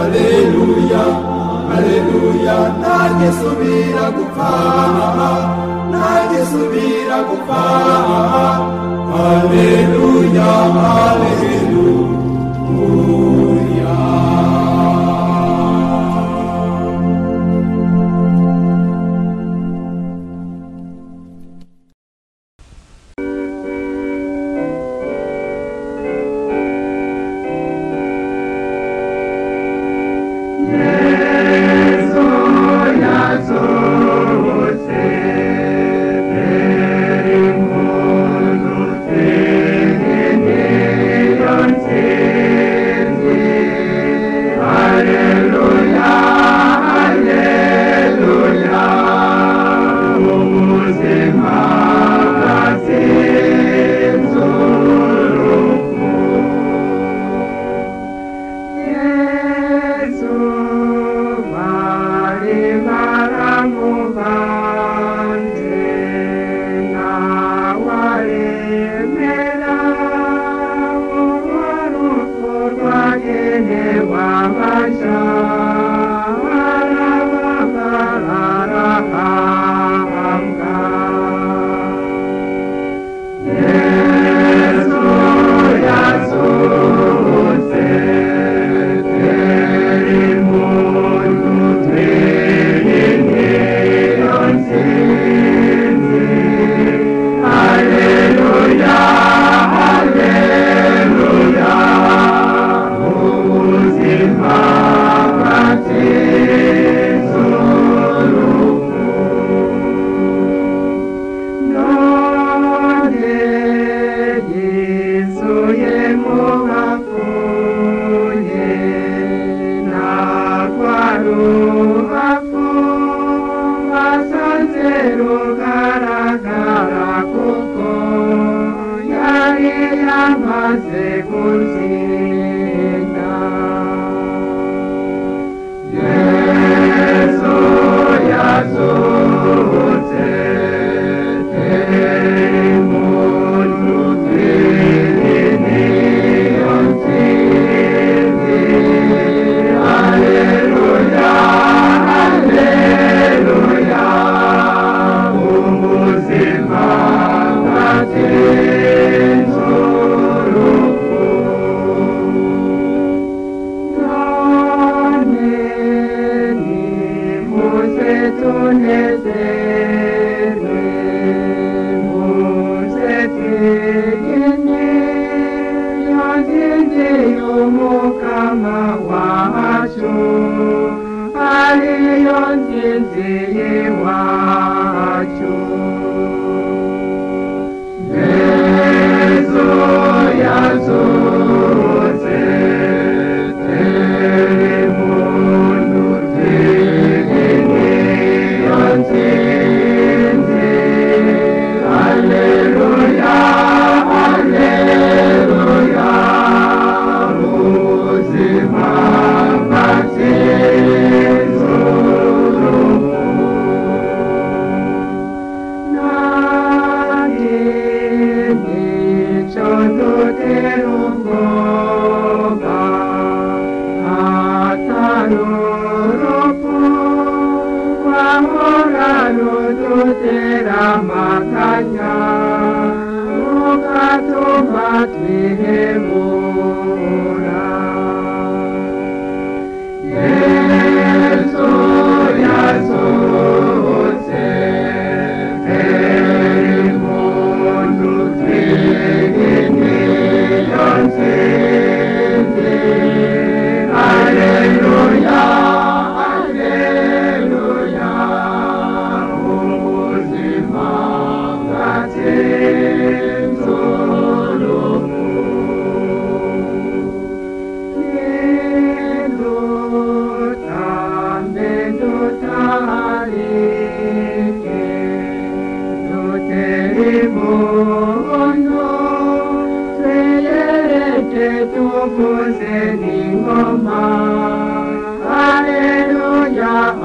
Aleluya, aleluya, nadie subirá. Ntagisubira gupfa, ntagisubira gupfa. Haleluya,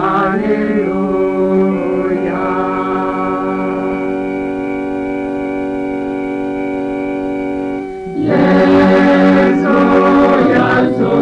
haleluya. Yesu yazutse,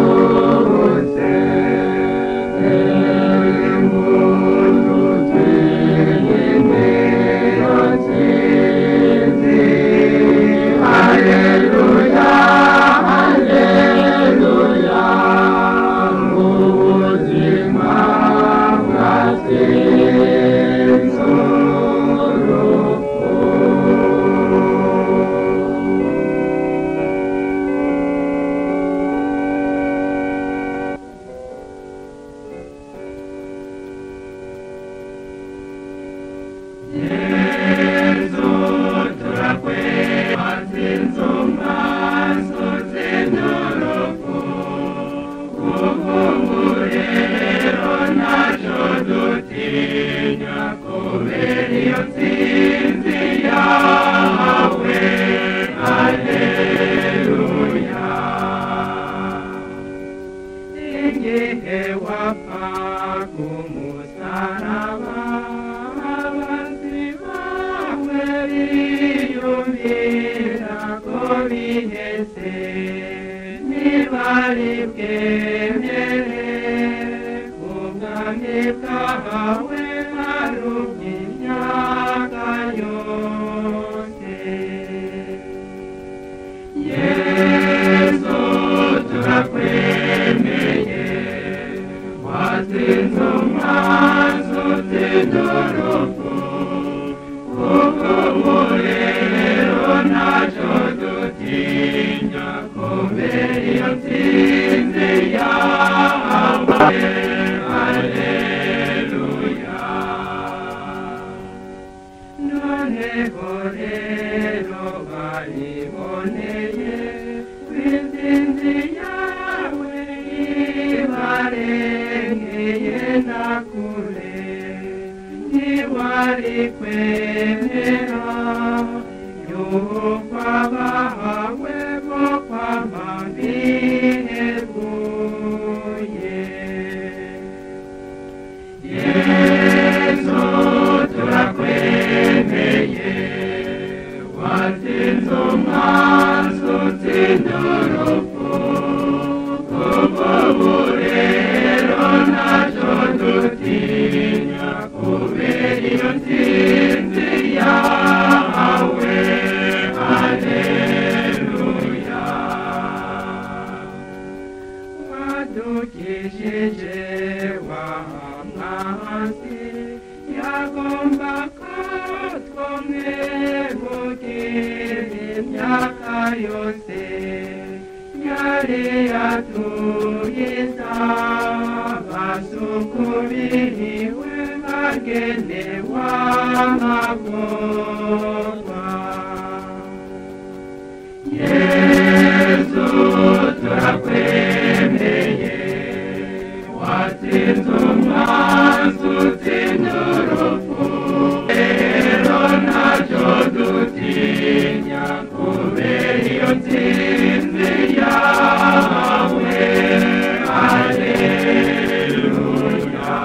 Yesu turakwemeye watsinze umwanzi utsinda urupfu kuva ubu rero ntacyo dutinya kubera iyo ntsinzi yawe Alleluya. Igihe wapfa ku musaraba abanzi bawe biyumvira ko biheze ntibari bwemere ubwami bwawe ari ubw'imyaka yose. Yesu turakwemeye watsinze umwanzi utsinda urupfu kuva ubu rero ntacyo dutinya kubera iyo ntsinzi yawe Alleluya. Noneho rero bariboneye intsinzi yawe ibarengeye na kure ntiwari kwemera yuko abahawe bo kwama biheguye. Yesu turakwemeye watsinze umwanzi utsinda urupfu kuva ubu rero ntacyo dutinya kubera iyo ntsinzi yawe Alleluya. Wadukijije wa mwanzi yagomba ko twamwegukira imyaka yose yari yatuyiza basukubiriwe bagenewe amagorwa. Yesu turakwemeye watsinze umwanzi utsinda urupfu rero ntacyo dutinya kubera iyo ntsinzi yawe Alleluya.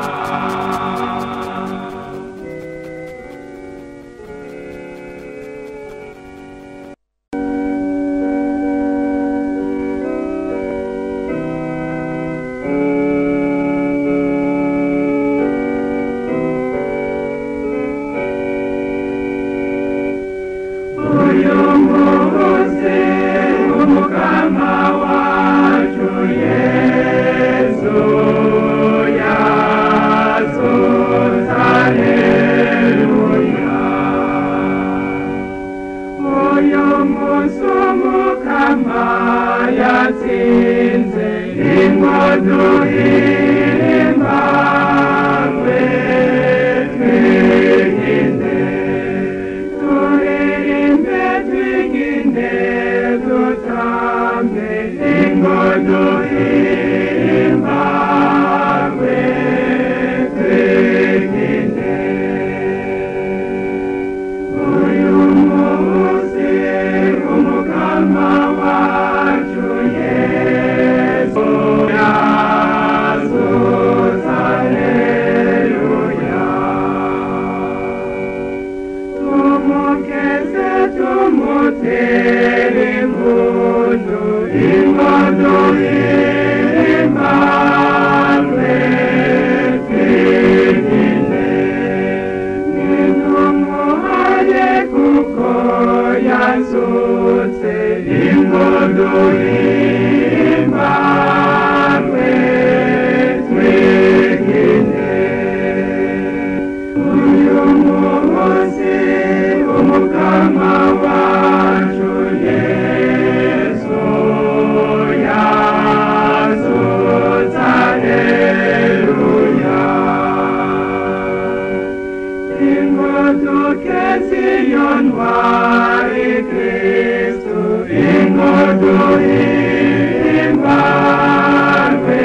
Dukeze iyo ntwari Kristu, ingo duhimbarwe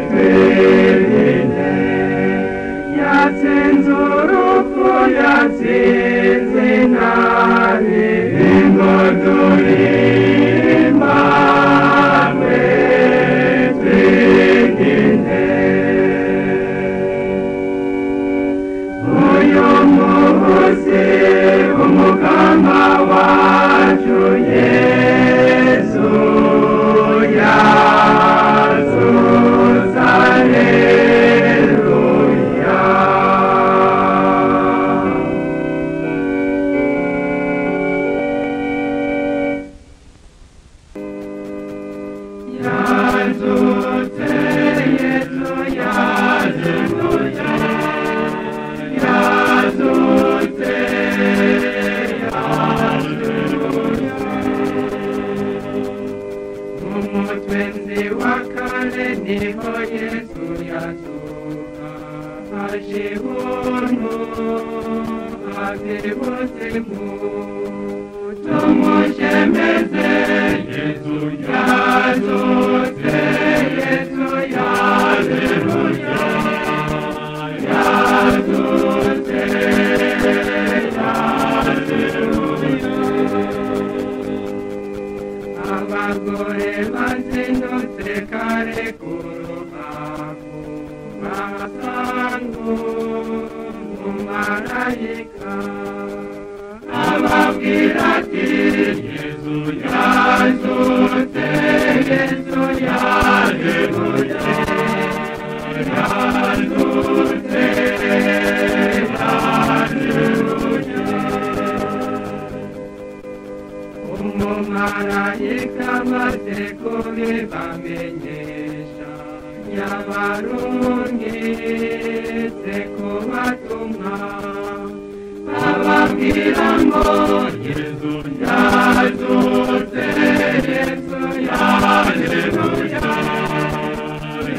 twirinde. Yatsinze urupfu, yatsinze inabi, ingo duhimbarwe twirinde. Uyu munsi umukama wacu Yesu yazutse, alleluya. Yazutse Yesu, yazutse, yazutse, yazutse. Umutwenzi wa kare niho Yesu yazuka, aje buntu ave buzimu. Tumushemeze Yesu yazutse, Yesu yazutse, yazutse, yazutse. Abagore bazindutse kare ku rubavu, basanga umumarayika ababwira ati Yesu yazutse, Yesu yazutse, yazutse, yazutse. Umumarayika amaze kubibamenyesha, yabarungitse kubatumwa, ababwira ngo Yesu yazutse, Yesu yazutse,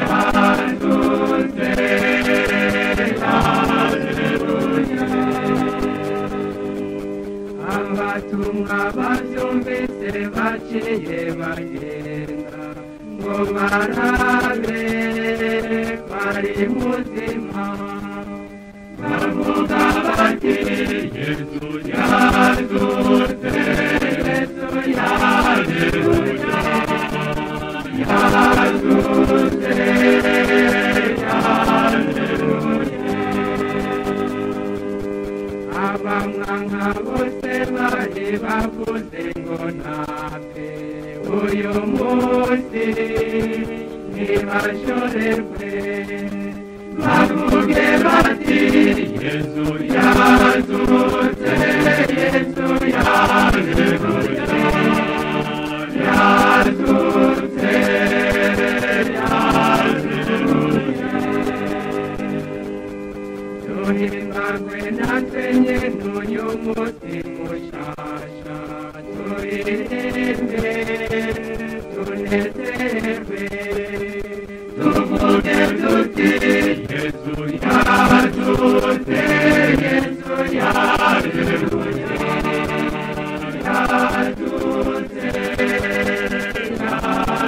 yazutse, yazutse. Abatumwa babyumvise baciye bagenda ngo barabe ko ari muzima, bavuga bati Yesu yazutse, Yesu yazutse, yazutse, yazutse. Abamwanka bose bari bavuze ngo ntapfe uyu munsi ntibashorerwe, bavuge bati Yesu yazutse, Yesu yazutse, yazutse, yazutse. Duhimbagwe natwe nyene uyu munsi mushasha, turirimbe tunezerwe, tuvuge tuti Yesu yazutse, Yesu yazutse, yazutse, yazutse.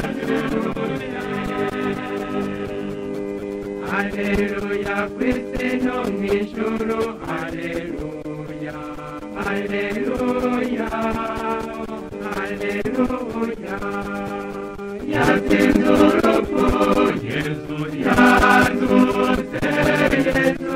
Alleluya kw'isi no mw'ijuru, alleluya, alleluya, alleluya. Yatsinze urupfu, Yesu yazutse, Yesu